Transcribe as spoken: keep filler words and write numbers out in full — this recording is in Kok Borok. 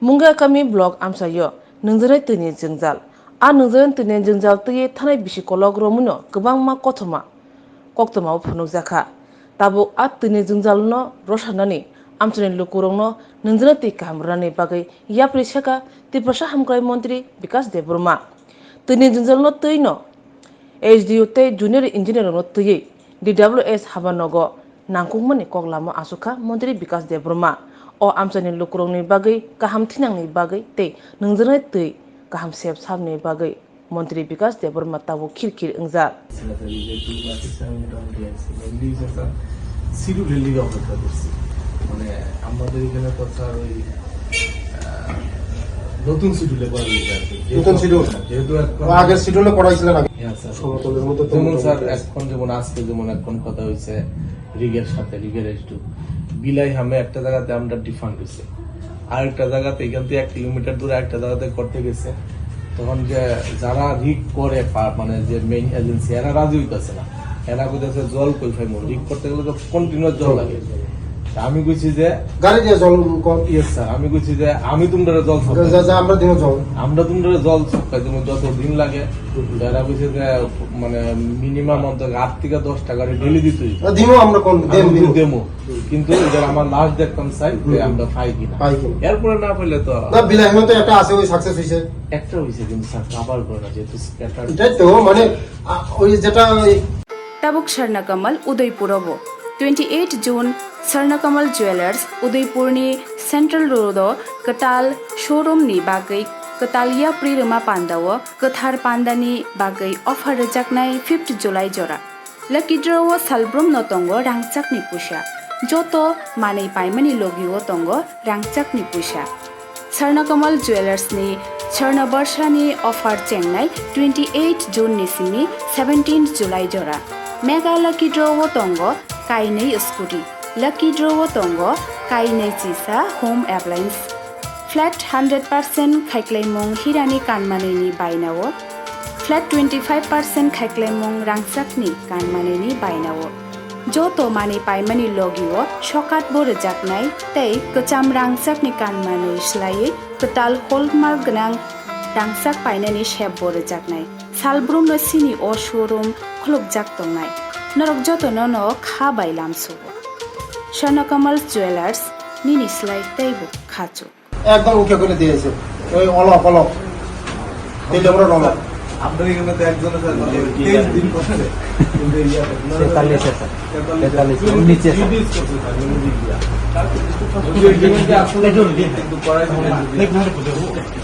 Mungia kami block amchaio nungjaknai twini jwngjal. A nungjaknai twini jwngjal twiwi thanai bisi kolok romwino kwbangma kothoma koktwmao phunukjakha. Tabuk a twini jwngjalno rwsanani amchaini lukurokno nungjaknai twi kaham rwnani bagwi yapri sakha Tiprasa hamkrai montri Bikas Debbarma. Twini jwngjalno twino S D O tei junior engineer rokno twiwi D W S habanogo nangkukmani kok lama asukha montri Bikas Debbarma. O amchaini lukurokni bagwi kaham thinangni bagwi tei nungjaknai twi kaham sep sabni bagwi montri Bikas Debbarma tabuk khir khir wngjak. Secretary যে টিম আছে, আমি মোটামুটি আছি। মেইনলি হচ্ছে স্যার, শিডিউলের লিগে অপেক্ষা করছি। মানে, আমাদের এখানে তো স্যার ওই, আহ, নতুন শিডিউলে করা হয়েছে আর কি। নতুন শিডিউল? যেহেতু এখন ও আগের শিডিউলে করাইছিলেন আগে? হ্যাঁ, স্যার। সমতলের মধ্যে তো যেমন স্যার, মোটামুটি আছে। এখন যেমন এখন কথা হয়েছে রিগের সাথে, রিগের একটু বিলাই হামে একটা জায়গাতে আমরা ডিফান্ড হয়েছে। আরেকটা জায়গাতে, এখান থেকে এক কিলোমিটার দূরে আরেকটা জায়গাতে করতে গেছে, তখন যে যারা রিগ করে পা-, মানে যে মেইন এজেন্সি, এরা রাজি হইতাছে না। এরা কইতাছে, "জল কই পাইমু? রিগ করতে গেলে তো কন্টিনিউয়াস জল লাগে।" তা আমি কইছি যে, গাড়ি দিয়ে জল কর। ইয়েস স্যার, আমি কইছি যে, "আমি তোমরা জল সাপ্লাই যা, যা, আমরা দিব জল। আমরা তোমরা জল সাপ্লাই দিব যত দিন লাগে।" হুম। এরা কইছে যে, মানে, মিনিমাম অন্তত আট থেকে দশটা গাড়ি ডেইলি দিতে হইবে। না, দিমু আমরা কোন, আমি দেমু, দিমু। দিমু। কিন্তু এদের আমার লাস্ট দেখতাম চাই যে হুম। আমরা পাই কিনা। পাই কিনা। এরপরে না পাইলে তো না, বিলাসিনী তো একটা আছে, ওই সাকসেস হইছে। একটা হইছে কিন্তু স্যার, কভার করে না, যেহেতু স্ক্যাটার। এটাই তো, মানে, আ, ওই যেটা ওই Tabuk Swarna Kamal Udaipur o bo. Twenty eight June, Swarna Kamal Jewelers, Udaipur ni Central Road o kwtal showroom ni bagwi kwtal yapri rwma panda o kwthar panda ni bagwi offer rwjaknai fifth July jora. Lucky draw o salbrum no tongo rangchak ni puisa. Joto manwi paimani logi o tongo rangchak ni puisa. Swarna Kamal Jewelers ni Swarna Barsha ni offer chengnai twenty eight June ni simi seventeen July jora. Mega Lucky Draw o tongo kainwi scooty. Lucky Draw o tongo kainwi chisa home appliance. Flat hundred percent khaiklaimung hirani kanmanwi ni baina o. Flat twenty five percent khaiklaimung rangchak ni kanmanwi ni baina o. Joto manwi paimani logi o sokat bo rwjaknai tei kwcham rangchak ni kanmanwi swlaiwi kwtal hallmark gwnang rangchak painani sep bo rwjaknai. Salbrum no sini o showroom khulukjak tongnai. Norok joto no no kha bai lamsugo. Swarna Kamal Jewelers, nini slai teibo khachu. একদম ওকে করে দিয়েছে, ওই অলক অলক, তেলে বড় অলক। আপনার এখানে তো একজনের স্যার মানে তেইশ দিন করছে, কিন্তু এই ইয়ে আপনার তেতাল্লিশ, স্যার। তেতাল্লিশ, তেতাল্লিশ, উনি নিচে, স্যার। Three days করছে স্যার, উনি দিয়ে। তার কিন্তু সব ওই যে ওই যে কিন্তু আসলে একজন দিয়ে। কিন্তু করাই দিলেন যদি।